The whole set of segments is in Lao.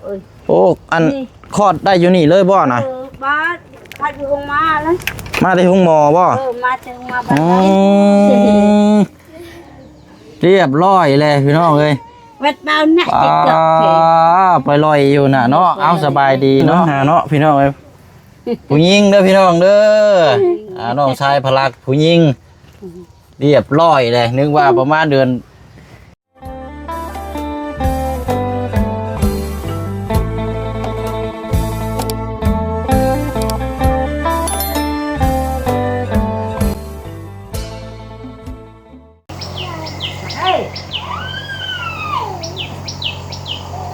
ເອີຍ ໂອ້ ອັນນີ້ ຄອດໄດ້ຢູ່ນີ້ເລີຍບໍ່ນະ? ເອີ ມາ ມາຢູ່ໂຮງໝໍແລ້ວ ມາແຕ່ໂຮງໝໍບໍ່? ເອີ ມາແຕ່ໂຮງໝໍ ອໍ ບາດໃດ ຮຽບຮ້ອຍແລ້ວພີ່ນ້ອງເອີຍ ເວັດເບົານະ ອ່າ ໄປລອຍຢູ່ນະເນາະ ເອົາ ສະບາຍດີເນາະ ຫາເນາະພີ່ນ້ອງເອີຍ ຜູ້ຍິງເດີພີ່ນ້ອງເດີ ອ່າ ນ້ອງຊາຍພະລັກຜູ້ຍິງ ຮຽບຮ້ອຍແລ້ວ ນຶກວ່າປະມານເດືອນ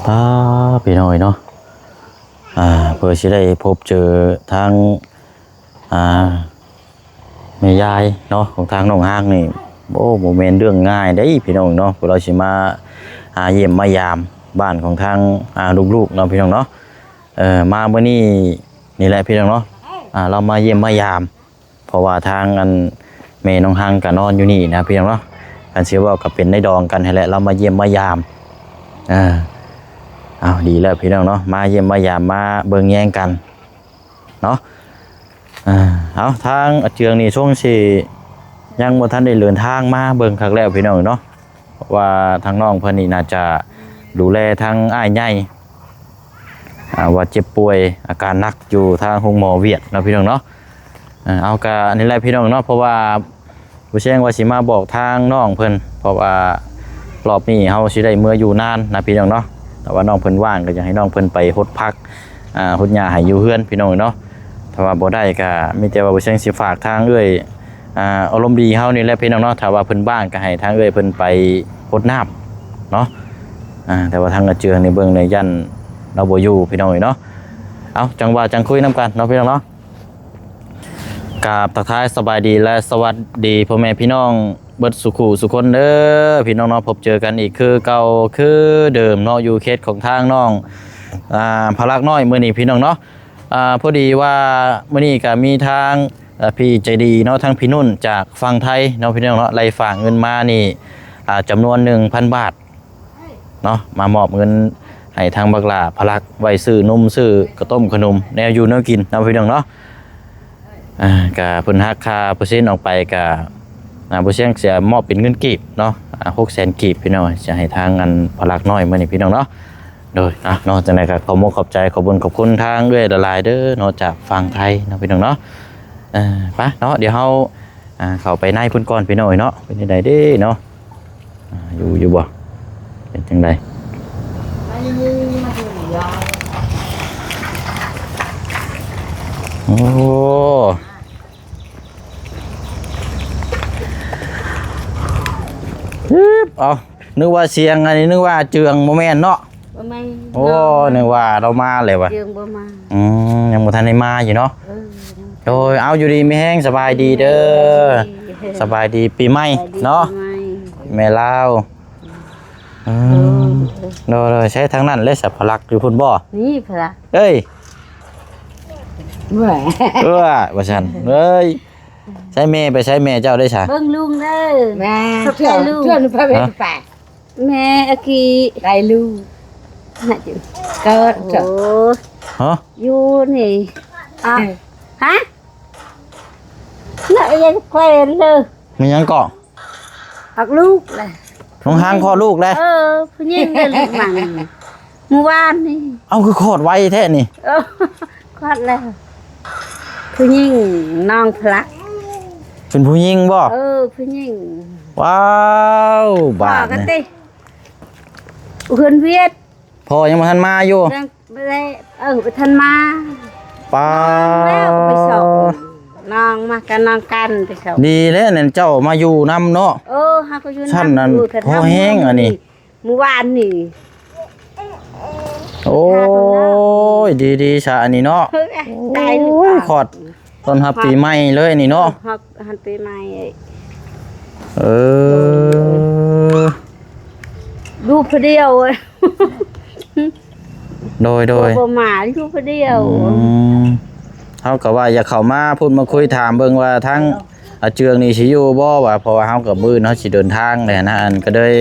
ອ່າ ພີ່ນ້ອງເອີຍເນາະ ອ່າ ເພື່ອຊິໄດ້ພົບເຈີທາງ ອ່າ ແມ່ຍາຍເນາະ ຂອງທາງນ້ອງຮາງນີ້ ໂອ້ ບໍ່ແມ່ນເລື່ອງງ່າຍເດ້ພີ່ນ້ອງເນາະ ພວກເຮົາຊິມາ ອ່າ ຢ້ຽມມາຢາມບ້ານຂອງທາງ ອ່າ ລູກໆເນາະ ພີ່ນ້ອງເນາະ ເອີ ມາມື້ນີ້ນີ້ແຫຼະພີ່ນ້ອງເນາະ ອ່າ ເຮົາມາຢ້ຽມມາຢາມ ເພາະວ່າທາງອັນແມ່ນ້ອງຮັງກໍນອນຢູ່ນີ້ນະພີ່ນ້ອງເນາະ ຄັນຊິເວົ້າກໍເປັນໃນດອງກັນຫັ້ນແຫຼະ ເຮົາມາຢ້ຽມມາຢາມ ເອີ ເອົາ ດີແລ້ວພີ່ນ້ອງເນາະ ມາຢ້ຽມມາຢາມ ມາເບິ່ງແຍງກັນເນາະ ເອີ ເອົາ ທາງອາເຈືອງນີ້ຊົງຊິຍັງບໍ່ທັນໄດ້ເດີນທາງມາເບິ່ງຄັກແລ້ວພີ່ນ້ອງເນາະ ເພາະວ່າທາງນ້ອງເພິ່ນນີ້ໜ້າຈະດູແລທາງອ້າຍໃຫຍ່ ອ່າ ວ່າເຈັບປ່ວຍອາການໜັກຢູ່ທາງໂຮງໝໍຫວຽດເນາະພີ່ນ້ອງເນາະ ເອີ ເອົາ ກະນີ້ແຫຼະພີ່ນ້ອງເນາະ ເພາະວ່າບໍ່ແຊງວ່າຊິມາບອກທາງນ້ອງເພິ່ນ ເພາະວ່າລອບນີ້ເຮົາຊິໄດ້ເມືອຢູ່ນານນະພີ່ນ້ອງເນາະ ຖ້າວ່ານ້ອງເພິ່ນວ່າງກໍຢາກໃຫ້ນ້ອງເພິ່ນໄປຫົດຜັກ ອ່າ ຫົດຫຍ້າໃຫ້ຢູ່ເຮືອນພີ່ນ້ອງເນາະ ຖ້າວ່າບໍ່ໄດ້ກໍມີແຕ່ວ່າບໍ່ແຊງຊິຝາກທາງເອື້ອຍ ອ່າ ອາລົມດີເຮົານີ້ແຫຼະພີ່ນ້ອງເນາະ ຖ້າວ່າເພິ່ນວ່າງກໍໃຫ້ທາງເອື້ອຍເພິ່ນໄປຫົດນ້ຳເນາະ ອ່າ ແຕ່ວ່າທາງອາເຈືອງນີ້ເບິ່ງໃນຢ້ານລາວບໍ່ຢູ່ພີ່ນ້ອງເອີຍເນາະ ເອົາ ຈັ່ງວ່າຈັ່ງຄຸຍນຳກັນເນາະພີ່ນ້ອງເນາະ ກາບທັກທາຍສະບາຍດີ ແລະ ສະຫວັດດີພໍ່ແມ່ພີ່ນ້ອງເບິດສູ່ຄູ່ສູ່ຄົນເດີພີ່ນ້ອງເນາະ ພົບເຈີກັນອີກຄືເກົ່າຄືເດີມເນາະ ຢູ່ເຂດຂອງທາງນ້ອງ ອ່າ ພະລັກນ້ອຍມື້ນີ້ພີ່ນ້ອງເນາະ ອ່າ ພໍດີວ່າມື້ນີ້ກໍມີທາງ ເອີ ພີ່ໃຈດີເນາະ ທາງພີ່ນຸ່ນຈາກຝັ່ງໄທເນາະ ພີ່ນ້ອງເນາະ ໄດ້ຝາກເງິນມານີ້ ອ່າ ຈຳນວນໜຶ່ງພັນບາດເນາະ ມາມອບເງິນໃຫ້ທາງບັກຫຼ້າພະລັກ ໄວ້ຊື້ນົມ ຊື້ກະຕົ້ມຂະໜົມ ແນວຢູ່ແນວກິນເນາະ ພີ່ນ້ອງເນາະ ອ່າ ກະເພິ່ນຫັກຄ່າເປີເຊັນອອກໄປ ກະ ອ່າ ບໍ່ຊຽງຊິມອບເປັນເງິນກີບເນາະ ອ່າ ຫົກແສນກີບ ພີ່ນ້ອງ ຈະໃຫ້ທາງອັນພະລັກນ້ອຍມື້ນີ້ ພີ່ນ້ອງເນາະ ໂດຍ ອ່ະ ເນາະ ຈັ່ງໃດກໍຂອບມຸກຂອບໃຈ ຂອບບຸນຂອບຄຸນທາງເອື້ອຍຫຼາຍໆເດີເນາະ ຈາກຝັ່ງໄທເນາະ ພີ່ນ້ອງເນາະ ເອີ ໄປເນາະ ດຽວເຮົາ ອ່າ ເຂົ້າໄປໃນພຸ້ນກ່ອນ ພີ່ນ້ອງເອີຍເນາະ ເປັນຈັ່ງໃດເດ້ເນາະ ອ່າ ຢູ່ ຢູ່ບໍ່ ເປັນຈັ່ງໃດ ໂອ້ ຮຶບ ເອົາ ນຶກວ່າສຽງອັນນີ້ ນຶກວ່າເຈືອງ ບໍ່ແມ່ນເນາະ ບໍ່ແມ່ນ ໂອ້ ເນາະ ນຶກວ່າລາວມາແລ້ວວ່າ ເຈືອງບໍ່ມາ ອືມ ຍັງບໍ່ທັນໄດ້ມາຢູ່ເນາະ ເອີ ໂດຍ ເອົາ ຢູ່ດີມີແຮງ ສະບາຍດີເດີ ສະບາຍດີ ສະບາຍດີປີໃໝ່ ສະບາຍດີ ເນາະ ປີໃໝ່ ແມ່ລາວ ອືມ ເອີ ໂດຍໆ ໃຊ້ທາງນັ້ນເລີຍ ສະພະລັກຢູ່ພຸ້ນບໍ່? ນີ້ພະລັກ ເອີຍ ເອີຍ ວ່າຊັ້ນ ເອີຍ ໃຊ້ແມ່ ໄປໃຊ້ແມ່ເຈົ້າໄດ້ຊະ? ເບິ່ງລຸງເດີ ແມ່ ຂອບໃຈລຸງ ເພື່ອນ ເພື່ອນໄປ ແມ່ອາກີໄດ້ລູກ ນະ ເກີດ ໂອ້ ຮະ ຢູ່ນີ້ ອະ ຮະ ນະ ຍັງແຂວນເລີຍ ມີຫຍັງເກາະ? ອອກລູກແລ້ວ ນ້ອງຮາງຄອດລູກແລ້ວ ເອີ ຜູ້ຍິງເດີລູກມັນ ມື້ວານນີ້ ເອົ້າ ຄືຄອດໄວແທ້ນີ້ ເອີ ຄອດແລ້ວ ຜູ້ຍິງ ນ້ອງພະລັກ ເປັນຜູ້ຍິງບໍ່? ເອີ ຜູ້ຍິງ ວ້າວ ບາດນີ້ ເຮືອນຫວຽດ ພໍ່ຍັງບໍ່ທັນມາຢູ່ ຍັງບໍ່ໄດ້ ເອີ ບໍ່ທັນມາ ປ້າ ແລ້ວໄປສົ່ງ ນ້ອງມາກັບນ້ອງກັນໄປສົ່ງ ດີແລ້ວນັ້ນ ເຈົ້າມາຢູ່ນຳເນາະ ເອີ ເຮົາກໍຢູ່ນຳ ຊັ້ນນັ້ນ ຢູ່ເທິງ ພໍແຮງອັນນີ້ ມື້ວານນີ້ ໂອ້ຍ ດີໆຊະອັນນີ້ເນາະ ເອີ ໄດ້ລູກ ໂອ້ຍ ຄອດ ຕ້ອນຮັບປີໃໝ່ເລີຍນີ້ເນາະ ຮັບ ຮັບປີໃໝ່ ເອີ ຢູ່ຜູ້ດຽວ ໂດຍໆ ບໍ່ ບໍ່ມາ ຢູ່ຜູ້ດຽວ ອືມ ເຮົາກໍວ່າຢາກເຂົ້າມາພຸດມາຄຸຍຖາມເບິ່ງວ່າທາງອາເຈືອງນີ້ຊິຢູ່ບໍ່ ວ່າ ເພາະວ່າເຮົາກໍມື້ອື່ນເຮົາຊິເດີນທາງແຫຼະນະ ອັນກໍເລີຍ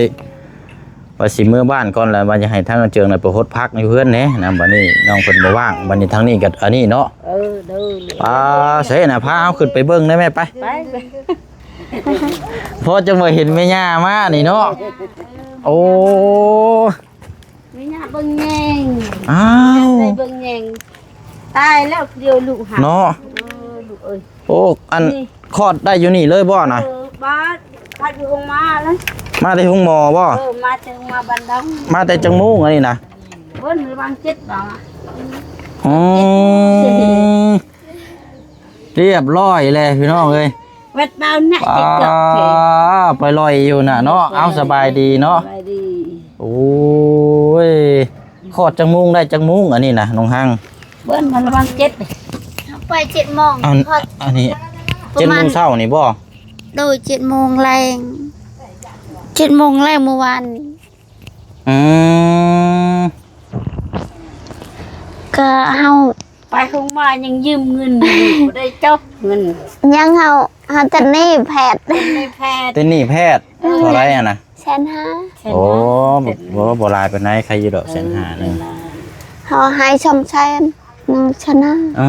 ວ່າຊິເມືອບ້ານກ່ອນ ແລ້ວວ່າຈະໃຫ້ທາງອາເຈີງນະໄປຫົດຜັກຢູ່ເຮືອນແດ່ນະ. ບັດນີ້ນ້ອງເພິ່ນບໍ່ວ່າງ ບັດນີ້ທາງນີ້ກໍອັນນີ້ເນາະ. ເອີ ໂດຍ ອ່າ ໃສນະ ພາເຮົາຂຶ້ນໄປເບິ່ງໄດ້ແມ່ ໄປ ໄປ ພໍຈັ່ງວ່າເຫັນແມ່ຍ່າມານີ້ເນາະ. ໂອ້ ແມ່ຍ່າເບິ່ງແຍງ ອ້າວ ເບິ່ງແຍງ ຕາຍແລ້ວ ດຽວລູກຫາເນາະ. ເອີ ລູກເອີຍ ໂອ້ ອັນນີ້ ຄອດໄດ້ຢູ່ນີ້ເລີຍບໍ່ນະ? ເອີ ບາດ ບາດຢູ່ໂຮງໝໍເລີຍ. ມາແຕ່ໂຮງໝໍບໍ່? ເອີ ມາແຕ່ໂຮງໝໍບ້ານດອງ. ມາແຕ່ຈັກໂມງອັນນີ້ນະ? ເພິ່ນລະຫວ່າງເຈັດບາດ. ອືມ ຮຽບຮ້ອຍແລ້ວພີ່ນ້ອງເອີຍ. ແວັດເບົານະ ອ່າ ຕິດກັບເພ ໄປລອຍຢູ່ນະເນາະ. ເອົາ ສະບາຍດີເນາະ ສະບາຍດີ. ໂອ້ຍ ຄອດຈັກໂມງໄດ້ຈັກໂມງອັນນີ້ນະ ນ້ອງຮັງ? ເບິ່ງມັນລະຫວ່າງເຈັດ ໄປເຈັດໂມງ. ອັນ ຄອດ ອັນນີ້ ປະມານ ເຈັດໂມງເຊົ້ານີ້ບໍ່? ໂດຍ ເຈັດໂມງແລງ ເຈັດໂມງແລງມື້ວານນີ້. ອືມ ກໍເຮົາ ໄປໂຮງໝໍຍັງຢືມເງິນຢູ່ ບໍ່ໄດ້ຈັບເງິນ. ຍັງ ເຮົາ ເຮົາຕິດໜີ້ແພດ ຕິດໜີ້ແພດ ຕິດໜີ້ແພດ. ເອີ ເທົ່າໃດຫັ້ນນະ? ແສນຫ້າ. ໂອ້ ບໍ່ ບໍ່ຫຼາຍປານໃດ ໃຄຢູ່ດອກ ເອີ ແສນຫ້າໜຶ່ງ. ເຮົາໃຫ້ສອງແສນ ໜຶ່ງແສນຫ້າ. ອື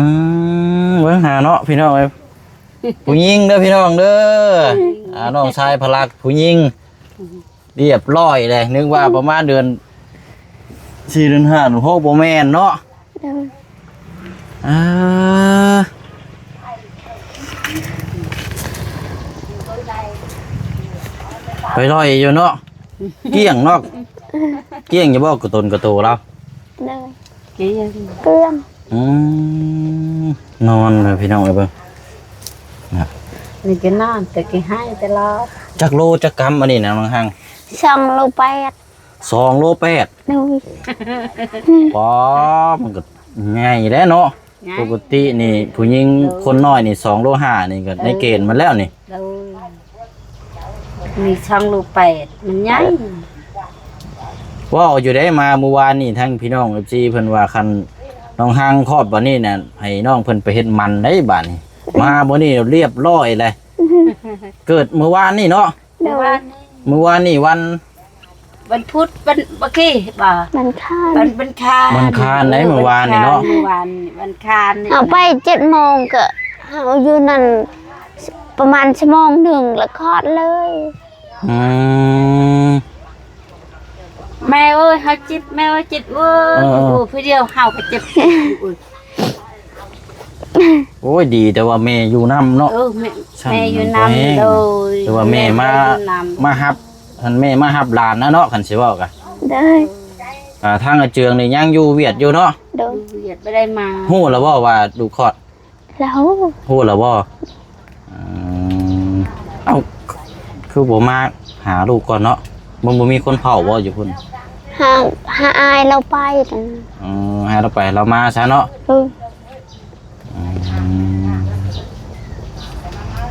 ມ ເບິ່ງຫາເນາະພີ່ນ້ອງເອີຍ ຜູ້ຍິງເດີພີ່ນ້ອງເດີ. ອືມ ອ່າ ນ້ອງຊາຍພະລັກ ຜູ້ຍິງ ຮຽບຮ້ອຍເດ້ ນຶກວ່າປະມານເດືອນສີ່ ເດືອນຫ້າ ເດືອນຫົກ ບໍ່ແມ່ນເນາະ. ເອີ ອ່າ ໄປລອຍຢູ່ເນາະ ກ້ຽງເນາະ ກ້ຽງຢູ່ບໍ່ ກະຕົນກະໂຕລາວ? ໂດຍ ກ້ຽງ ກ້ຽງ. ອືມ ນອນເລີຍພີ່ນ້ອງເອີຍ ເບິ່ງນະ ນີ້ກໍນອນ ແຕ່ກໍໄຫ້ຕະຫຼອດ. ຈັກໂລຈັກກຳອັນນີ້ນະ ນ້ອງຮັງ? ສອງໂລແປດ. ສອງໂລແປດ. ໂດຍ ປາ ມັນກໍໃຫຍ່ແລ້ວເນາະ. ໃຫຍ່ ປົກກະຕິນີ້ຜູ້ຍິງ ໂດຍ ຄົນນ້ອຍນີ້ ສອງໂລຫ້ານີ້ກໍ ເອີ ໃນເກນມັນແລ້ວນີ້. ໂດຍ ມີສອງໂລແປດ ມັນໃຫຍ່. ເວົ້າຢູ່ໄດ໋ ມາມື້ວານນີ້ ທັງພີ່ນ້ອງເອັຟຊີເພິ່ນວ່າ ຄັນນ້ອງຮັງຄອດບາດນີ້ນະ ໃຫ້ນ້ອງເພິ່ນໄປເຮັດໝັນໄດ໋ບາດນີ້. ມາມື້ນີ້ລຽບຮ້ອຍແລ້ວ ເກີດມື້ວານນີ້ເນາະ. ໂດຍ ມື້ວານນີ້ວັນ ວັນພຸດ ວັນ ບໍ່ກີ້ບໍ່ ວັນຄານ ວັນ ວັນຄານ ວັນຄານໃດ�ເອີ ມື້ວານນີ້ເນາະ ມື້ວານ ວັນຄານນີ້ ເຮົາໄປເຈັດໂມງ ກໍເຮົາຢູ່ນັ້ນປະມານຊົ່ວໂມງໜຶ່ງ ແລ້ວຄອດເລີຍ. ອືມ ແມ່ເອີຍ ເຮົາເຈັບ ແມ່ເອີຍ ເຈັບເວີຍ ເອີ ໂອ້ ຜູ້ດຽວເຮົາກໍເຈັບ ໂອ້ຍ ດີແຕ່ວ່າແມ່ຢູ່ນຳເນາະ. ເອີ ແມ່ ແມ່ຢູ່ນຳ ໂດຍ ແຕ່ວ່າແມ່ມາ ແມ່ຢູ່ນຳ ມາຮັບ ຄັນແມ່ມາຮັບຫຼານນະເນາະ ຄັນຊິເວົ້າກະ. ໂດຍ ອ່າ ທາງອາເຈືອງນີ້ຍັງຢູ່ຫວຽດຢູ່ເນາະ. ໂດຍ ຢູ່ຫວຽດ ບໍ່ໄດ້ມາ. ຮູ້ແລ້ວບໍ່ວ່າລູກຄອດ? ແລ້ວ ຮູ້ແລ້ວບໍ່? ອືມ ເອົ້າ ຄືບໍ່ມາຫາລູກກ່ອນເນາະ? ມັນບໍ່ມີຄົນເຝົ້າບໍ່ຢູ່ພຸ້ນ? ຫາ ຫາອ້າຍລາວໄປ. ອືມ ໃຫ້ລາວໄປ ລາວມາຊະເນາະ. ເອີ ອືມ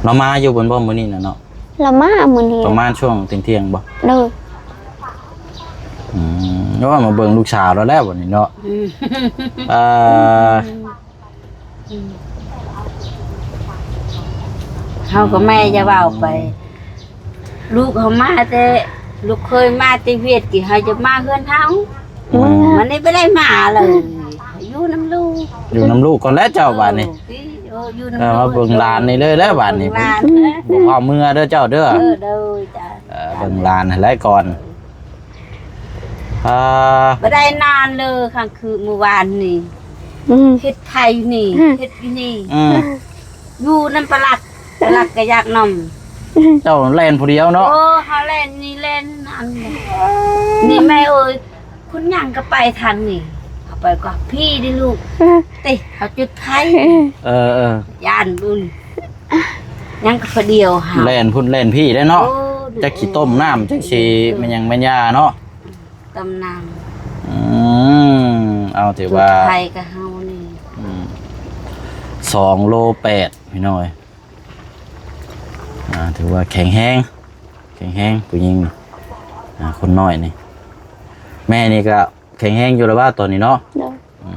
ລາວມາຢູ່ເບິ່ນບໍ່ມື້ນີ້ນະເນາະ? ລາວມາມື້ນີ້ ປະມານຊ່ວງທ່ຽງໆບໍ່? ໂດຍ ອືມ ໂອ້ ມາເບິ່ງລູກສາວແລ້ວແຫຼະບັດນີ້ເນາະ. ອືມ ເອີ ເຮົາກັບແມ່ຢ່າເວົ້າໄປ ລູກເຮົາມາແຕ່ ລູກເຂີຍມາແຕ່ຫວຽດ ທີ່ເຮົາຈະມາເຮືອນເຮົາ. ອືມ ມັນນີ້ບໍ່ໄດ້ມາເລີຍ ຢູ່ນຳລູກ ຢູ່ນຳລູກກ່ອນແຫຼະເຈົ້າບາດນີ້. ເອີ ຢູ່ນຳ ເອີ ມາເບິ່ງຫຼານນີ້ເລີຍແຫຼະບາດນີ້ ເບິ່ງຫຼານ ບໍ່ເຂົ້າເມືອເດີເຈົ້າເດີ. ເອີ ໂດຍ ເອີ ເບິ່ງຫຼານຫັ້ນແຫຼະກ່ອນ. ເອີ ບໍ່ໄດ້ນອນເລີຍ ກາງຄືນມື້ວານນີ້. ອືມ ເຮັດໄຖນີ້ ອືມ ເຮັດຢູ່ນີ້. ອືມ ຢູ່ນຳປະຫຼັດ ປະຫຼັດກໍຢາກນຳ. ເຈົ້າແລ່ນຜູ້ດຽວເນາະ? ໂອ້ ເຮົາແລ່ນນີ້ແລ່ນນັ້ນ ນີ້ແມ່ເອີຍ ຄຸນຫຍັງກໍໄປທາງນີ້ ເອົາໄປກໍພີ່ເດ້ລູກ ຕິເຮົາຈຸດໄຟ. ເອີໆ ຢ້ານບຸນ ຍັງກໍຜູ້ດຽວເຮົາ ແລ່ນພຸ້ນແລ່ນພີ້ໄດ້ເນາະ. ໂອ້ ຈັກຊິຕົ້ມນ້ຳ ຈັກຊິແມ່ນຫຍັງແມ່ນຫຍ້າເນາະ ຕຳນານ. ອືມ ເອົາ ຖືວ່າ ໄທກັບເຮົານີ້ ອືມ ສອງໂລແປດ ພີ່ນ້ອງເອີຍ. ອ່າ ຖືວ່າແຂງແຮງ ແຂງແຮງ ຜູ້ຍິງນີ້ ອ່າ ຄົນນ້ອຍນີ້. ແມ່ນີ້ກໍແຂງແຮງຢູ່ແລ້ວວ່າຕອນນີ້ເນາະ? ໂດຍ. ອື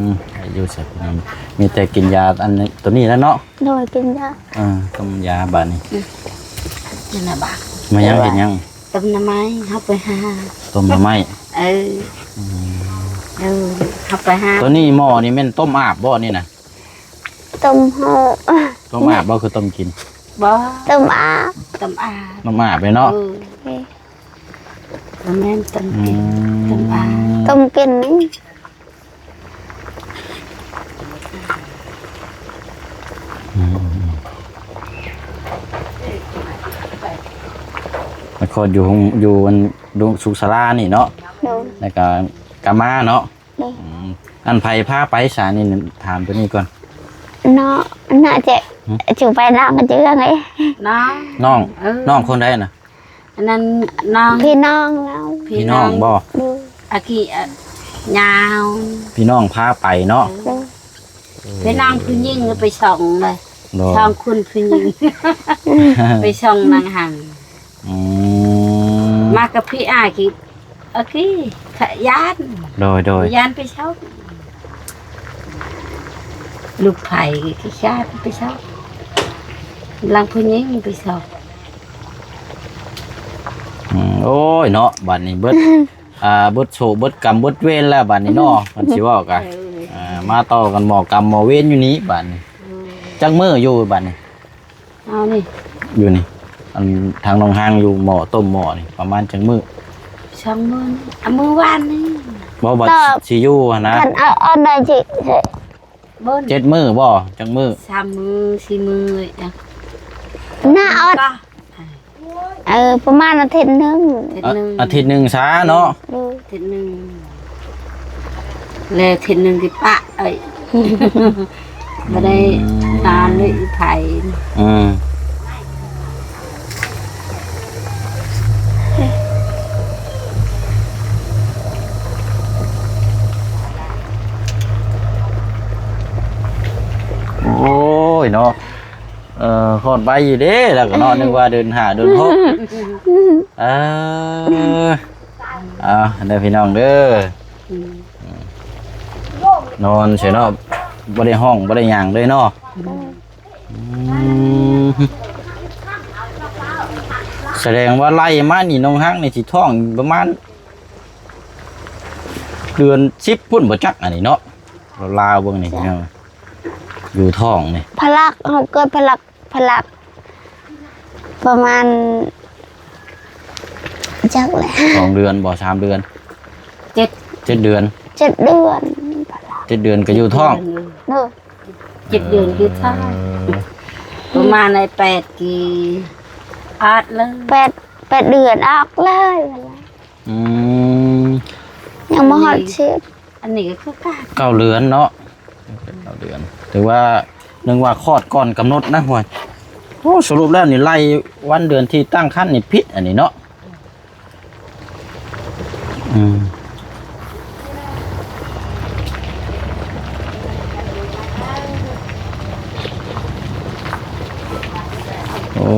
ມ ອາຍຸສັກ ມີແຕ່ກິນຢາອັນໂຕນີ້ແຫຼະເນາະ? ໂດຍ ກິນຢາ ອ່າ ຕົ້ມຢາບາດນີ້. ອືມ ກິນລະບາດ ມາຍັງ ກິນຫຍັງ? ຕົ້ມໜໍ່ໄມ້ ເຮົາໄປຫາ ຕົ້ມໜໍ່ໄມ້ ເອີ ອືມ ເອີ ເຮົາໄປຫາ ໂຕນີ້ໝໍ້ນີ້ແມ່ນຕົ້ມອາບບໍ່ນີ້ນະ? ຕົ້ມເຮົາ ຕົ້ມອາບບໍ່ ຄືຕົ້ມກິນ? ບໍ່ ຕົ້ມອາບ ຕົ້ມອາບ ຕົ້ມອາບເລີຍເນາະ ເອີ ເອີ ບໍ່ແມ່ນຕົ້ມກິນ ອືມ ຕົ້ມອາບ ຕົ້ມກິນນີ້ ອືມ ແລ້ວກໍຢູ່ ຢູ່ອັນ ລຸງສຸກສາລານີ້ເນາະ ໂດຍ ແລ້ວກໍ ກະມາເນາະ ໂດຍ ອືມ ອັນໃຜພາໄປຊະນີ້ ຖາມໂຕນີ້ກ່ອນ ເນາະ ໜ້າຈະ ຫື ຈະໄປນຳກັນເທື່ອໄງ ນ້ອງ ນ້ອງ ເອີ ນ້ອງຄົນໃດນະ? ອັນນັ້ນນ້ອງ ພີ່ນ້ອງເຮົາ ພີ່ນ້ອງບໍ່? ອາກີ ຍາວ ພີ່ນ້ອງພາໄປເນາະ ໂດຍ ພີ່ນ້ອງຜູ້ຍິງໄປສ່ອງເລີຍ ໂດຍ ສອງຄົນຜູ້ຍິງ ໄປສ່ອງນາງຫັນ ອືມ ມາກັບພີ່ອາກີ ອາກີ ຂະຢ້ານ ໂດຍ ໂດຍ ຢ້ານໄປສ່ອງ ລູກໃຜຂີ້ຄ້ານໄປຊອກ ຫຼັງຜູ້ຍິງໄປຊອກ ອືມ ໂອ້ຍເນາະ ບາດນີ້ເບິດ ອ່າ ເບິດໂຊກເບິດກຳເບິດເວນແລ້ວບາດນີ້ເນາະ ເພິ່ນຊິເວົ້າກະ ເອີ ອ່າ ມາຕໍ່ກັນໝໍ້ກຳໝໍ້ເວນຢູ່ນີ້ບາດນີ້ ອືມ ຈັກມື້ຢູ່ບາດນີ້? ເອົານີ້ ຢູ່ນີ້ ອັນທາງໜອງຮາງຢູ່ໝໍ້ຕົ້ມໝໍ້ນີ້ ປະມານຈັກມື້? ສອງມື້ ອາ ມື້ວານນີ້ ບໍ່ ບໍ່ ຊິຢູ່ຫັ້ນນະ ຄັນເອົາ ເອົາໄດ້ຊິ ບໍ່ ເຈັດມື້ບໍ່? ຈັກມື້? ສາມມື້ ສີ່ມື້ ນະ ອອດ ເອີ ປະມານອາທິດໜຶ່ງ ອາທິດໜຶ່ງຊະເນາະ ອາທິດໜຶ່ງ ແລະອາທິດໜຶ່ງຊິປະ ເອີຍ ບໍ່ໄດ້ ອືມ ນານເລີຍອີ່ໄຜ ອືມ ໂອ້ຍເນາະ ເອີ ຮອດໄວຢູ່ເດ້ ແລ້ວກໍເນາະ ອືມ ນຶກວ່າເດືອນຫ້າເດືອນຫົກ ເອີ ເອົາເດີພີ່ນ້ອງເດີ ອືມ ນອນເສຍເນາະ ບໍ່ໄດ້ຮ້ອງບໍ່ໄດ້ຫຍັງເລີຍເນາະ ອືມ ອືມ ສະແດງວ່າໄລ່ມານີ້ນ້ອງຮັກນີ້ຊິທ້ອງປະມານເດືອນສິບພຸ້ນບໍ່ຈັກ ອັນນີ້ເນາະ ລາວໆເບິ່ງນີ້ ຢູ່ທ້ອງນີ້ ພະລັກ ເຮົາເກີດພະລັກ ພະລັກ ປະມານ ຈັກແຫຼະ ສອງເດືອນບໍ່ ສາມເດືອນ ເຈັດ ເຈັດເດືອນ ເຈັດເດືອນ ພະລັກ ເຈັດເດືອນກໍຢູ່ທ້ອງ ເອີ ເຈັດເດືອນຢູ່ທ້ອງ ເອີ ປະມານໄດ້ແປດປີ ອອກເລີຍ ແປດ ແປດເດືອນອອກເລີຍ ອືມ ຍັງບໍ່ຮອດສິບ ອັນນີ້ກໍຄືກັນ ເກົ້າເດືອນເນາະ ເກົ້າເດືອນ ຖືວ່າ ນຶກວ່າຄອດກ່ອນກຳນົດນະ ໂອ້ຍ ໂອ້ ສະຫຼຸບແລ້ວນີ້ໄລ່ວັນເດືອນທີ່ຕັ້ງຄັນນີ້ຜິດ ອັນນີ້ເນາະ ອືມ ໂອ້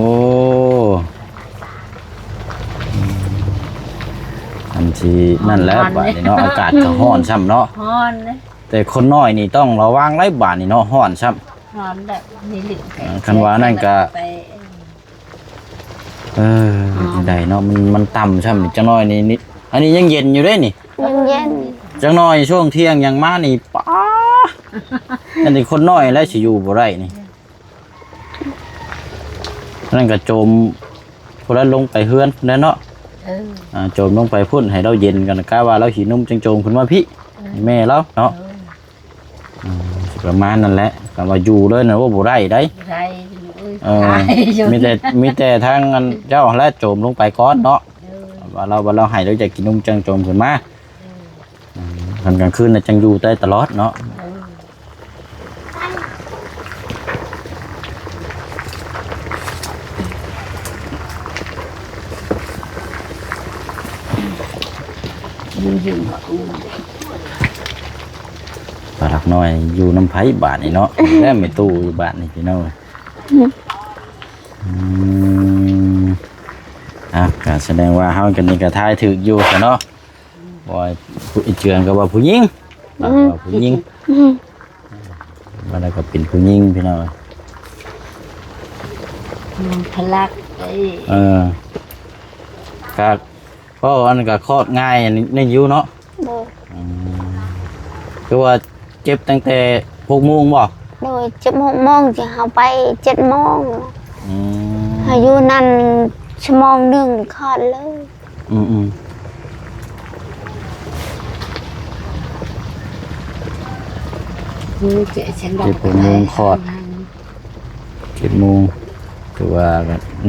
ອັນທີ່ນັ້ນແຫຼະ ຮ້ອນ ບາດນີ້ເນາະ ອາກາດກໍຮ້ອນຊ້ຳເນາະ ຮ້ອນເດ້ ແຕ່ຄົນນ້ອຍນີ້ຕ້ອງລະວັງໄດ໋ ບາດນີ້ເນາະ ຮ້ອນຊ້ຳ ຮ້ອນແບບນີ້ແຫຼະ ເອີ ຄັນວ່ານັ້ນກໍ ໄປ ເອີ ເອີ ຈັ່ງໃດເນາະ ມັນ ມັນຕ່ຳຊ້ຳນີ້ ຈັກໜ້ອຍນີ້ ນີ້ ອັນນີ້ຍັງເຢັນຢູ່ເດ້ນີ້ ຍັງເຢັນ ຈັກໜ້ອຍຊ່ວງທ່ຽງຫຍັງມານີ້ ປາ ອັນນີ້ຄົນນ້ອຍແລ້ວຊິຢູ່ບໍ່ໄດ້ນີ້ ນັ້ນກໍໂຈມ ພຸ້ນລະ ລົງໄປເຮືອນພຸ້ນແຫຼະເນາະ ເອີ ອ່າ ໂຈມລົງໄປພຸ້ນ ໃຫ້ລາວເຢັນກ່ອນ ກະວ່າລາວຫິວນົມຈັ່ງໂຈມຂຶ້ນມາພີ້ ເອີ ແມ່ລາວເນາະ ເອີ ອືມ ຊິປະມານນັ້ນແຫຼະ ຄັນວ່າຢູ່ເລີຍນະ ໂອ້ ບໍ່ໄດ້ໄດ໋ ບໍ່ໄດ້ ເອີ ຕາຍຢູ່ ມີແຕ່ ມີແຕ່ທາງອັນເຈົ້າຫັ້ນແຫຼະໂຈມລົງໄປກ່ອນເນາະ ເອີ ວ່າລາວ ວ່າລາວໃຫ້ລາວຢາກກິນນົມຈັ່ງໂຈມຂຶ້ນມາ ເອີ ອືມ ຄັນກາງຄືນນະຈັ່ງຢູ່ໄດ້ຕະຫຼອດເນາະ ເອີ ຢູ່ ຢູ່ ປາລັກນ້ອຍຢູ່ນຳໃຜບາດນີ້ເນາະ ແລ້ວແມ່ຕູ້ຢູ່ບາດນີ້ພີ່ນ້ອງ ອືມ ອ່ະ ກໍສະແດງວ່າເຮົາກັນນີ້ກໍທາຍຖືກຢູ່ຊະເນາະ ວ່າຜູ້ ອີເຈື່ອນກໍວ່າຜູ້ຍິງ ອືມ ວ່າຜູ້ຍິງ ອືມ ວ່າແລ້ວກໍເປັນຜູ້ຍິງພີ່ນ້ອງ ມັນພະລັກ ເອີ ເອີ ໄກ ກໍ ເວົ້າອັນນັ້ນກໍຄອດງ່າຍອັນນີ້ຢູ່ເນາະ. ໂດຍ. ອືມ ຄືວ່າເຈັບຕັ້ງແຕ່ຫົກໂມງບໍ່? ໂດຍ ເຈັບຫົກໂມງ ຊິເຮົາໄປເຈັດໂມງ. ອືມ ເຮົາຢູ່ນັ້ນຊົ່ວໂມງໜຶ່ງຄອດເລີຍ. ອືມໆ ເຈັດໂມງຄອດ. ເຈັດໂມງ ຖືວ່າ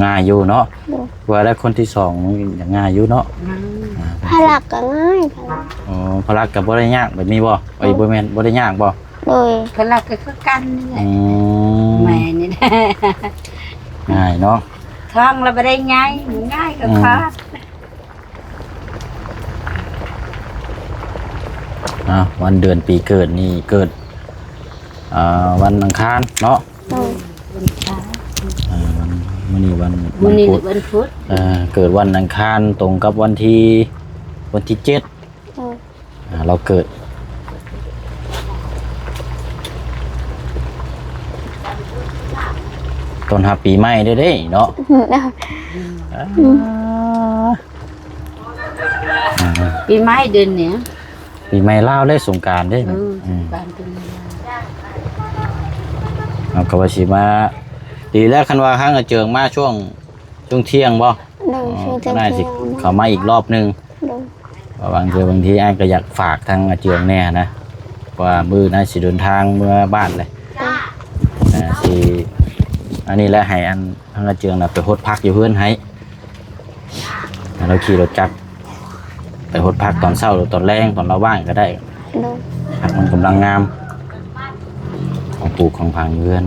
ງ່າຍຢູ່ເນາະ. ໂດຍ. ວ່າແລ້ວຄົນທີສອງມັນກໍງ່າຍຢູ່ເນາະ. ອ່າ ພະລັກກໍງ່າຍ. ອໍ ພະລັກກໍບໍ່ໄດ້ຍາກແບບນີ້ບໍ່? ເອີຍ ບໍ່ແມ່ນ ບໍ່ໄດ້ຍາກບໍ່? ໂດຍ. ພະລັກກໍຄືກັນນີ້ແຫຼະ. ອືມ ແມ່ນີ້ແຫຼະ ງ່າຍເນາະ. ທ້ອງລະບໍ່ໄດ້ໃຫຍ່ ງ່າຍກໍຄອດ. ອ່າ ວັນເດືອນປີເກີດນີ້ເກີດ ອ່າ ວັນອັງຄານເນາະ. ໂດຍ. ອ່າ ວັນ ມື້ນີ້ວັນ ມື້ນີ້ວັນພຸດ. ວັນພຸດ. ເອີ ເກີດວັນອັງຄານ ຕົງກັບວັນທີ ວັນທີເຈັດ. ໂດຍ. ອ່າ ລາວເກີດຕ້ອນຮັບປີໃໝ່ເດ້ເນາະ. ໂດຍ. ອ່າ ອ່າ ປີໃໝ່ເດືອນນີ້ ປີໃໝ່ລາວເດ້ ສົງການເດ້. ເອີ ອືມ ສົງການເປັນ ເຮົາກໍວ່າຊິມາ ດີແລ້ວ ຄັນວ່າທາງອາເຈີງມາຊ່ວງ ຊ່ວງທ່ຽງບໍ່? ໂດຍ. ອໍ ຊ່ວງທ່ຽງ ກໍໜ້າຊິເຂົ້າມາອີກລອບໜຶ່ງ. ໂດຍ. ເພາະບາງເທື່ອບາງທີອ້າຍກໍຢາກຝາກທາງອາເຈືອງແດ່ນະ ວ່າມື້ໜ້າຊິເດີນທາງເມືອບ້ານແຫຼະ. ໂດຍ. ອ່າ ຊິ ອັນນີ້ແຫຼະ ໃຫ້ອັນທາງອາເຈືອງນະໄປຫົດຜັກຢູ່ເຮືອນໃຫ້ ລາວຂີ່ລົດຈັກໄປຫົດຜັກຕອນເຊົ້າ ຫຼື ຕອນແລງ ຕອນລາວວ່າງກໍໄດ້. ໂດຍ. ຜັກມັນກຳລັງງາມ ຂອງປູກຂອງຝັງຢູ່ເຮືອນ.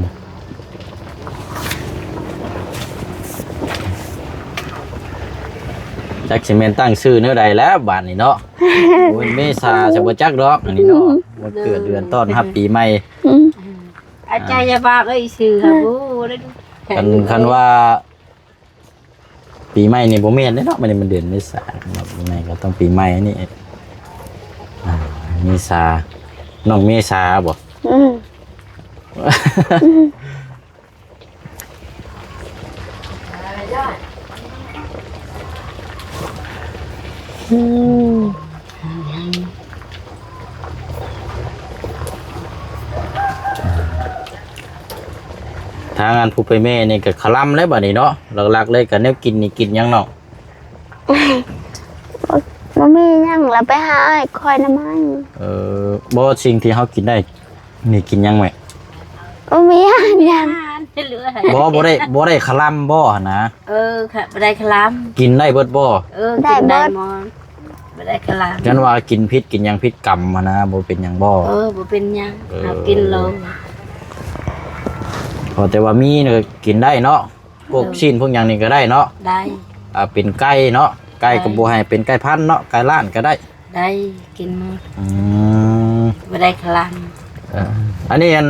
ຈັກຊິແມ່ນຕັ້ງຊື່ແນວໃດແລ້ວບາດນີ້ເນາະ. ໂອ້ຍ ເມສາ ຊິບໍ່ຈັກດອກອັນນີ້ເນາະ. ອືມ ວັນເກີດເດືອນຕ້ອນຮັບປີໃໝ່. ອືມ ອາຈານຢ່າບອກເອີຍຊື່ ອືມ ບໍ່ໄດ້. ຄັນ ຄັນວ່າປີໃໝ່ນີ້ບໍ່ແມ່ນເດ້ເນາະ ມັນ ມັນເດືອນເມສາເນາະ. ປີໃໝ່ກໍຕ້ອງປີໃໝ່ນີ້ ອ່າ ເມສາ ນ້ອງເມສາບໍ່? ອືມ ອືມ ອືມ ທາງອັນຜູ້ເປັນແມ່ນີ້ກໍຄະລຳແລ້ວບາດນີ້ເນາະ. ຫຼັກໆເລີຍກໍແນວກິນນີ້ກິນຫຍັງນ້ອງ? ບໍ່ ບໍ່ມີຫຍັງ ລະໄປຫາອ້າຍຂ້ອຍນຳໃຫ້. ເອີ ບໍ່ ສິ່ງທີ່ເຮົາກິນໄດ້ ນີ້ກິນຫຍັງແມ່? ບໍ່ມີຫຍັງ ບໍ່ ບໍ່ໄດ້ ບໍ່ໄດ້ຄະລຳບໍ່ຫັ້ນນະ? ເອີ ບໍ່ໄດ້ຄະລຳ. ກິນໄດ້ເບິດບໍ່? ເອີ ໄດ້ເບິດ ກິນໄດ້ໝົດ ບໍ່ໄດ້ຄະລຳ. ຄັນວ່າກິນຜິດກິນຫຍັງຜິດກຳຫັ້ນນະ ບໍ່ເປັນຫຍັງບໍ່? ເອີ ບໍ່ເປັນຫຍັງ. ເອີ ເຮົາກິນລົງ ພໍແຕ່ວ່າມີນີ້ກໍກິນໄດ້ເນາະ. ພວກ ໂດຍ ຊີ້ນພວກຫຍັງນີ້ກໍໄດ້ເນາະ? ໄດ້. ອ່າ ເປັນໄກ່ເນາະ ໄກ່ກໍ ໄດ້ ບໍ່ໃຫ້ເປັນໄກ່ພັນເນາະ ໄກ່ລ້ານກໍໄດ້. ໄດ້ ກິນໝົດ. ອືມ ບໍ່ໄດ້ຄະລຳ. ເອີ ອັນນີ້ອັນ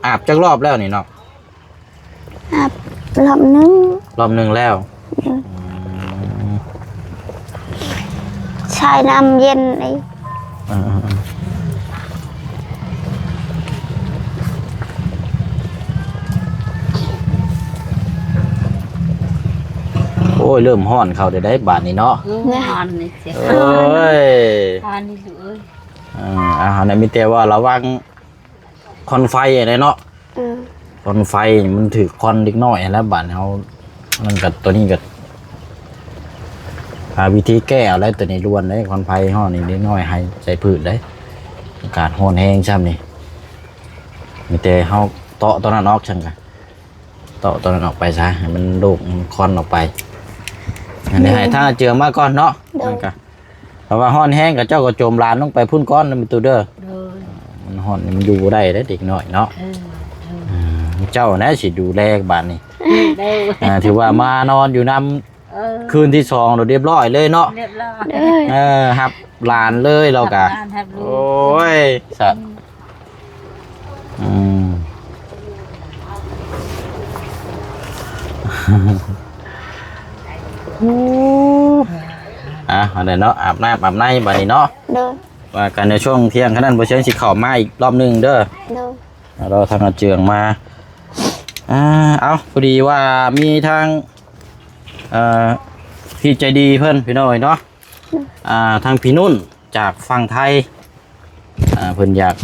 ອາບຈັກລອບແລ້ວນີ້ນ້ອງ? ອາບລອບໜຶ່ງ. ລອບໜຶ່ງແລ້ວ. ໂດຍ. ອືມ ໃຊ້ນ້ຳເຢັນອີກ. ເອີໆໆ ໂອ້ຍ ເລີ່ມຮ້ອນເຂົ້າແລ້ວໄດ໋ບາດນີ້ເນາະ. ອືມ ຮ້ອນນີ້ຊິ ໂອ້ຍ ຮ້ອນນີ້ລູກເອີຍ. ເອີ ອ່າ ອັນນັ້ນມີແຕ່ວ່າລະວັງ ຄວັນໄຟຫັ້ນແຫຼະເນາະ. ອືມ ຄວັນໄຟມັນຖືກຄວັນເດັກນ້ອຍຫັ້ນແຫຼະ. ບາດເຮົາ ມັນກໍ ຕົວນີ້ກໍ ຫາວິທີແກ້ເອົາແຫຼະ. ຕົວນີ້ລ້ວນເດ້ ຄວັນໄຟຮ້ອນນີ້ ເດັກນ້ອຍໄຫ້ໃສ່ພື້ນເດ້. ອາກາດຮ້ອນແຮງຊ່ຳນີ້ ມີແຕ່ເຮົາເຕາະຕົວນັ້ນອອກ ຊັ້ນກະ ເຕາະຕົວນັ້ນອອກໄປຊະ ໃຫ້ມັນໂລ່ງ ໃຫ້ມັນຄວັນອອກໄປ. ອັນນີ້ ໂດຍ ໃຫ້ທາງອາເຈືອງມາກ່ອນເນາະ. ໂດຍ ນັ້ນກະ ຖ້າວ່າຮ້ອນແຮງກໍເຈົ້າກໍໂຈມຫຼານລົງໄປພຸ້ນກ່ອນນະ ແມ່ຕູ້ເດີ. ໂດຍ. ມັນຮ້ອນນີ້ມັນຢູ່ບໍ່ໄດ້ເດ້ເດັກນ້ອຍເນາະ. ເອີ ເອີ ເຈົ້ານະຊິດູແລບາດນີ້. ໂດຍ. ອ່າ ຖືວ່າມານອນຢູ່ນຳ ເອີ ຄືນທີສອງໂດຍ ລຽບຮ້ອຍເລີຍເນາະ. ລຽບຮ້ອຍ. ເອີ ຮັບຫຼານເລີຍລາວກະ. ຮັບຫຼານ ຮັບລູກ. ໂອ້ຍ ສະ ອືມ ອ່ະ ອັນນັ້ນເນາະ ອາບນ້ຳອາບໃນບາດນີ້ເນາະ. ໂດຍ. ວ່າກັນໃນຊ່ວງທ່ຽງ ຄັນນັ້ນບໍ່ເຊີງຊິເຂົ້າມາອີກລອບໜຶ່ງເດີ. ໂດຍ. ລໍທາງອາເຈືອງມາ. ອ່າ ເອົາ ພໍດີວ່າມີທາງ ເອີ ເອີ ທີ່ໃຈດີເພິ່ນ ພີ່ນ້ອງເອີຍເນາະ ອ່າ ທາງພີ່ນຸ່ນຈາກຝັ່ງໄທ ອ່າ ເພິ່ນຢາກ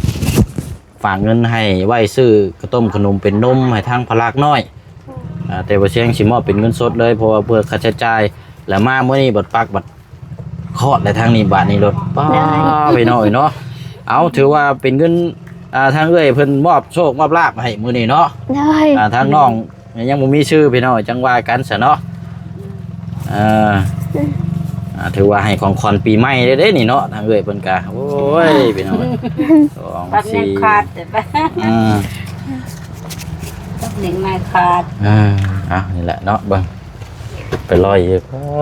ຝາກເງິນໃຫ້ໄວ້ຊື້ເຂົ້າຕົ້ມຂະໜົມເປັນນົມໃຫ້ທາງພະລັກນ້ອຍ ອ່າ ແຕ່ວ່າຊຽງຊິມອບເປັນເງິນສົດເລີຍ ເພາະວ່າເພື່ອຄ່າໃຊ້ຈ່າຍ ແລ້ວມາມື້ນີ້ບັດປັກບັດຄອດ ແລະ ທາງນີ້ບາດນີ້ລົດ ປ້າ ໂດຍ ພີ່ນ້ອງເອີຍເນາະ ເອົາ ຖືວ່າເປັນເງິນ ອ່າ ທາງເອື້ອຍເພິ່ນມອບໂຊກມອບລາບໃຫ້ມື້ນີ້ເນາະ ໂດຍ ອ່າ ທາງນ້ອງ ຍັງບໍ່ມີຊື່ພີ່ນ້ອງ ຈັ່ງວ່າກັນຊະເນາະ ເອີ ອ່າ ຖືວ່າໃຫ້ຂອງຂວັນປີໃໝ່ເດ້ນີ້ເນາະ ທາງເອື້ອຍເພິ່ນກະ ໂອ້ຍ ພີ່ນ້ອງ ສອງ ສີ່ ອືມ ເອີ ເອົາ ນີ້ແຫຼະເນາະ ເບິ່ງ ໄປລອຍຢູ່ ເອີ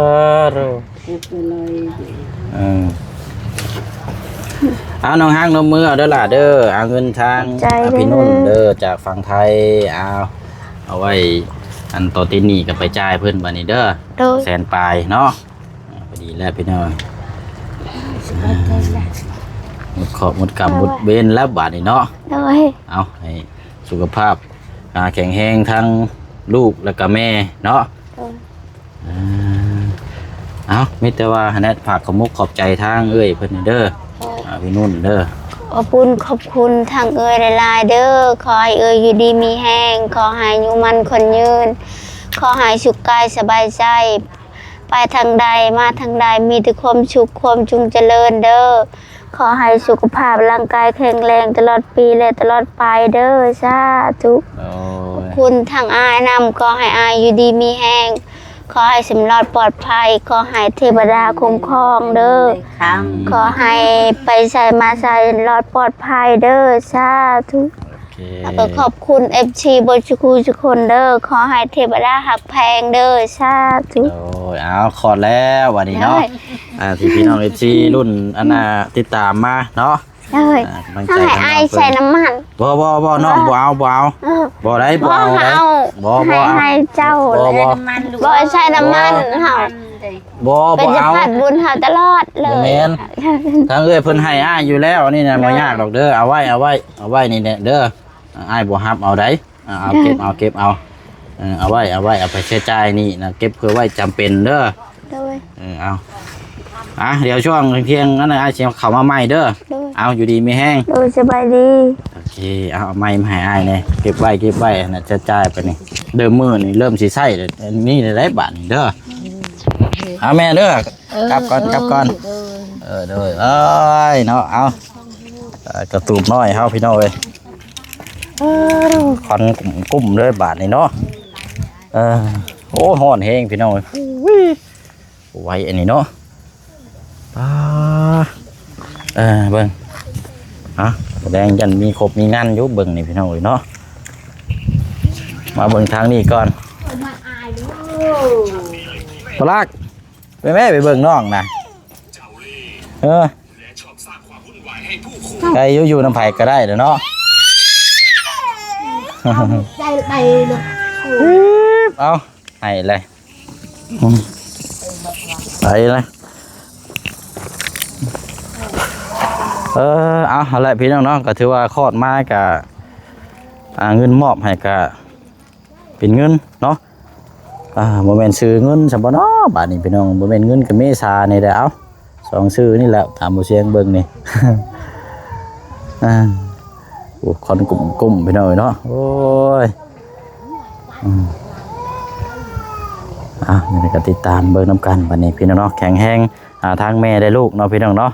ເອົາ ນ້ອງຮັກ ນົບມືເອົາເດີຫຼ້າເດີ ເອົາເງິນທາງ ຂອບໃຈເດີ ພີ່ນຸ່ນເດີ ຈາກຝັ່ງໄທ ເອົາ ເອົາໄວ້ ອັນ ຕໍ່ຕິດໜີ້ກໍໄປຈ່າຍເພິ່ນບາດນີ້ເດີ ໂດຍ ແສນປາຍເນາະ ອ່າ ພໍດີແລ້ວພີ່ນ້ອງ ໝົດເຄາະໝົດກຳ ໂດຍ ໝົດເວນແລ້ວບາດນີ້ເນາະ ໂດຍ ເອົາ ໃຫ້ສຸຂະພາບ ອ່າ ແຂງແຮງທັງລູກແລ້ວກໍແມ່ເນາະ ໂດຍ ອ່າ ເອົາ ມີແຕ່ວ່າຫັ້ນແຫຼະ ຝາກຂອບມຸກຂອບໃຈທາງເອື້ອຍເພິ່ນເດີ ໂດຍ ອ່າ ພີ່ນຸ່ນເດີ ຂອບຄຸນ ຂອບຄຸນທາງເອື້ອຍຫຼາຍໆເດີ ຂໍໃຫ້ເອື້ອຍຢູ່ດີມີແຮງ ຂໍໃຫ້ອາຍຸໝັ້ນຂວັນຍືນ ຂໍໃຫ້ສຸກກາຍສະບາຍໃຈ ໄປທາງໃດມາທາງໃດ ມີແຕ່ຄວາມສຸກຄວາມຈຸງຈະເລີນເດີ ຂໍໃຫ້ສຸຂະພາບຮ່າງກາຍແຂງແຮງຕະຫຼອດປີ ແລະ ຕະຫຼອດໄປເດີ ສາທຸ ໂອ້ຍ ຂອບຄຸນທາງອ້າຍນຳ ຂໍໃຫ້ອ້າຍຢູ່ດີມີແຮງ ຂໍໃຫ້ສຳລອດປອດໄພ ຂໍໃຫ້ເທວະດາຄຸ້ມຄອງເດີ ຂໍໃຫ້ໄປໃສມາໃສລອດປອດໄພເດີ ສາທຸ ໂອເຄ ແລ້ວກໍຂອບຄຸນເອັຟຊີເບິດສູ່ຄູ່ສູ່ຄົນເດີ ຂໍໃຫ້ເທວະດາຮັກແພງເດີ ສາທຸ ໂອ້ຍ ເອົາ ຄອດແລ້ວບາດນີ້ເນາະ ໂດຍ ອ່າ ທີ່ພີ່ນ້ອງເອັຟຊີລຸ້ນ ອັນນ່າ ຕິດຕາມມາເນາະ ໂດຍ ອ່າ ໃຫ້ອ້າຍໃສ່ນ້ຳມັນ ບໍ່ ບໍ່ ບໍ່ ນ້ອງ ບໍ່ເອົາ ບໍ່ເອົາ ເອີ ບໍ່ໄດ້ ບໍ່ເອົາ ບໍ່ ເອົາ ບໍ່ ບໍ່ເອົາ ໃຫ້ເຈົ້າ ບໍ່ ບໍ່ ບໍ່ໃສ່ນ້ຳມັນ ບໍ່ ເຮົາ ບໍ່ ເປັນ ບໍ່ເອົາ ສະພາບບຸນເຮົາຕະຫຼອດເລີຍ ບໍ່ແມ່ນ ທາງເອື້ອຍເພິ່ນໃຫ້ອ້າຍຢູ່ແລ້ວ ອັນນີ້ນະ ບໍ່ຍາກດອກເດີ ເອົາໄວ້ ເອົາໄວ້ ເອົາໄວ້ນີ້ແຫຼະເດີ ອ້າຍບໍ່ຮັບເອົາໃດ ເອົາ ເກັບເອົາ ເກັບເອົາ ເອີ ເອົາໄວ້ ເອົາໄວ້ ເອົາໄປໃຊ້ຈ່າຍນີ້ນະ ເກັບເພື່ອໄວ້ຈຳເປັນເດີ ໂດຍ ເອີ ເອົາ ອ່ະ ດຽວຊ່ວງທ່ຽງນັ້ນ ອ້າຍຊິເຂົ້າມາໃໝ່ເດີ ໂດຍ ເອົາ ຢູ່ດີມີແຮງ ໂດຍ ສະບາຍດີ ໂອເຄ ເອົາ ເອົາໄມ້ມາໃຫ້ອ້າຍແດ່ ເກັບໄວ້ ເກັບໄວ້ ອັນນັ້ນ ຈະຈ່າຍໄປນີ້ ເລີ່ມມື້ນີ້ເລີ່ມຊິໃຊ້ແລ້ວ ນີ້ໄດ້ບາດນີ້ເດີ ເອົາແມ່ເດີ ເອີ ກັບກ່ອນ ກັບກ່ອນ ເອີ ໂດຍ ເອີຍ ເນາະ ເອົາ ເອີ ກະຕູບນ້ອຍເຮົາ ພີ່ນ້ອງເອີຍ ຄວັນກຸ້ມໆເລີຍບາດນີ້ເນາະ ເອີ ໂອ້ ຮ້ອນແຮງ ພີ່ນ້ອງເອີຍ ໄວອັນນີ້ເນາະ ປາ ເອີ ເບິ່ງ ອ່ະ ແດງ ຢັນມີຄົບມີງັນຢູ່ ເບິ່ງນີ້ ພີ່ນ້ອງເອີຍເນາະ ມາເບິ່ງທາງນີ້ກ່ອນ ປາລັກ ໄປແມ່ ໄປເບິ່ງນ້ອງນະ ເອີ ໄປຢູ່ ຢູ່ນຳໃຜກໍໄດ້ແຫຼະເນາະ ໃຈໄປເນາະ ເອົາ ໃຫ້ເລີຍ ອືມ ໄປເລີຍ ເອີ ເອົາ ຫັ້ນແຫຼະ ພີ່ນ້ອງເນາະ ກໍຖືວ່າຄອດມາກໍ ອ່າ ເງິນມອບໃຫ້ກໍເປັນເງິນເນາະ ອ່າ ບໍ່ແມ່ນຊື່ເງິນຊຳບໍ່ເນາະ ບາດນີ້ ພີ່ນ້ອງ ບໍ່ແມ່ນເງິນກໍເມສານີ້ແຫຼະ ເອົາ ສອງຊື່ນີ້ແຫຼະ ຕາມບໍ່ຊຽງເບິ່ງນີ້ ອ່າ ໂອ້ ຄວັນກຸ້ມໆ ພີ່ນ້ອງເອີຍເນາະ ໂອ້ຍ ອືມ ອ່າ ນີ້ກໍຕິດຕາມເບິ່ງນຳກັນ ບັດນີ້ ພີ່ນ້ອງເນາະ ແຂງແຮງ ອ່າ ທັງແມ່ ແລະ ລູກເນາະ ພີ່ນ້ອງເນາະ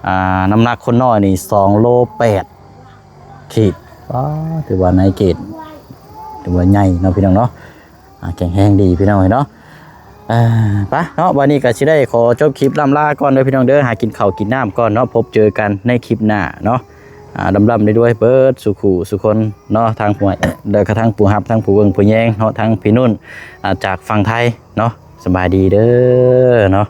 ອ່າ ນ້ຳໜັກຄົນນ້ອຍນີ້ ສອງໂລແປດຂີດ ອໍ ຖືວ່າໃນເກດ ຖືວ່າໃຫຍ່ເນາະ ພີ່ນ້ອງເນາະ ອ່າ ແຂງແຮງດີ ພີ່ນ້ອງເອີຍເນາະ ອ່າ ໄປເນາະ ວັນນີ້ກໍຊິໄດ້ຂໍຈົບຄລິບລ່ຳລາກ່ອນເດີພີ່ນ້ອງເດີ ຫາກິນເຂົ້າກິນນ້ຳກ່ອນເນາະ ພົບເຈີກັນໃນຄລິບໜ້າເນາະ ອ່າ ລ່ຳໆ ລວຍໆ ເບິດສູ່ຄູ່ສູ່ຄົນເນາະ ທັງຜູ້ໃຫ້ ແລ້ວກໍທັງຜູ້ຮັບ ທັງຜູ້ເບິ່ງຜູ້ແຍງເນາະ ທັງພີ່ນຸ່ນ ອ່າ ຈາກຝັ່ງໄທເນາະ ສະບາຍດີເດີເນາະ.